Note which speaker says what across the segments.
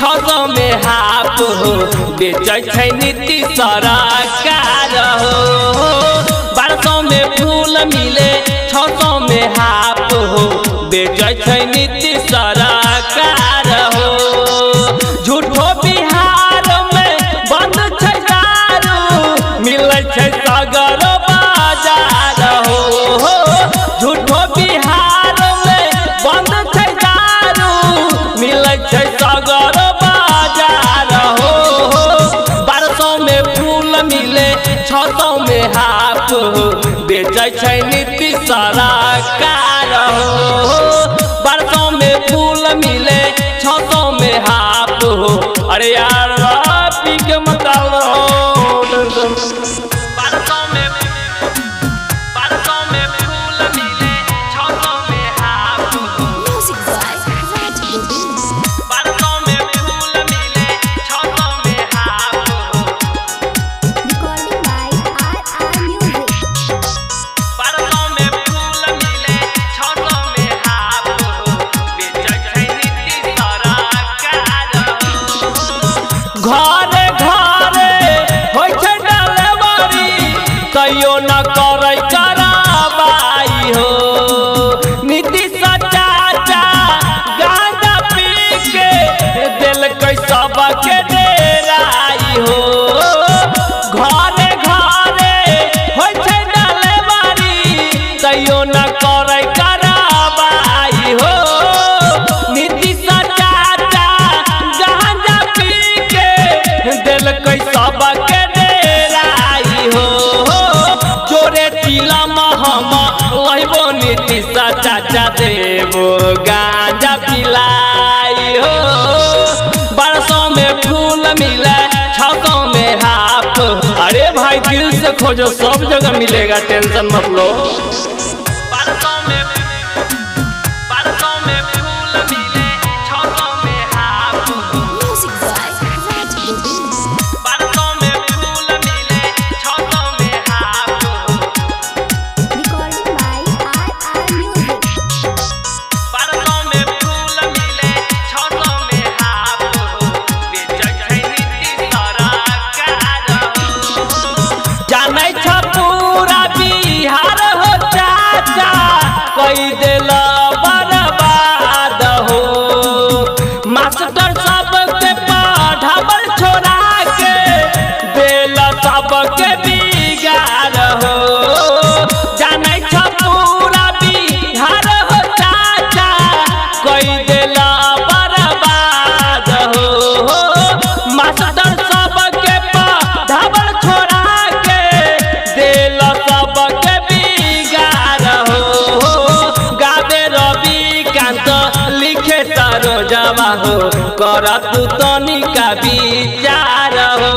Speaker 1: 600 में हाफ हो, बेचै छै नीतीश सरकार हो। 1200 में फूल मिले 600 में हाफ हो, बेचै छै नीतीश सरकार हो। झूठो बिहार में बंद छै दारू, मिलै छै सगर बाजार हो। झूठो बिहार में बंद छै दारू, मिलै छै सगर बाजार हो। 1200 में फूल मिले 600 में हाफ हो, बेचै छै नीतीश सरकार हो। 1200 में फूल मिले 600 में हाफ हो। अरे यार पी के मत डालो। 1200 में फूल मिले 600 में हाफ हो।
Speaker 2: Music by Raj Govind.
Speaker 1: 1200 में फूल मिले 600 में हाफ हो।
Speaker 2: Recording by RR Music.
Speaker 1: 1200 में फूल मिले 600 में हाफ हो, बेचै छै नीतीश सरकार हो। घरे घरे होइ छै डलेवरी, तैयो न करै कराबाई हो। नीतीश चाचा गांजा पी के देलकै सबके डेराई हो। घरे घरे होइ छै डलेवरी, तैयो न करै कराबाई हो। नीतीश चाचा गांजा पी के देलकै सबके डेराई हो। जोरे चिलम हम लइबो नीतीश चाचा देबो गांजा पिलाई हो। 1200 में फूल मिले 600 में हाफ। अरे भाई दिल से खोजो सब जगह मिलेगा, टेंशन मत लो। 1200 में फूल मिले 600 में हाफ हो।
Speaker 2: Music by Raj Govind.
Speaker 1: 1200 में फूल मिले 600 में हाफ हो।
Speaker 2: Recording by RR Music.
Speaker 1: 1200 में फूल मिले 600 में हाफ हो, बेचै छै नीतीश सरकार हो। जानै छ पूरा बिहार हो चाचा, कई देल बर्बाद हो। मास्टर सबके पढ़ावल छोड़ा के देल सबके बिगाड़ हो। जानै छ पूरा बिहार हो चाचा, कई देल बर्बाद हो। मास्टर सबके पढ़ावल छोड़ा के देल सबके बिगाड़ हो। गावे रवि कांत लिखे सरोजवा हो, कर तू तनिका विचार हो।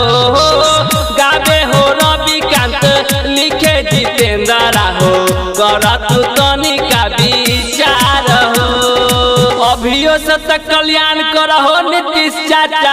Speaker 1: गावे हो रवि कांत लिखे जितेंद्र हो, कर तू तनिका विचार हो। अभियो से त कल्याण करहो नीतीश चाचा।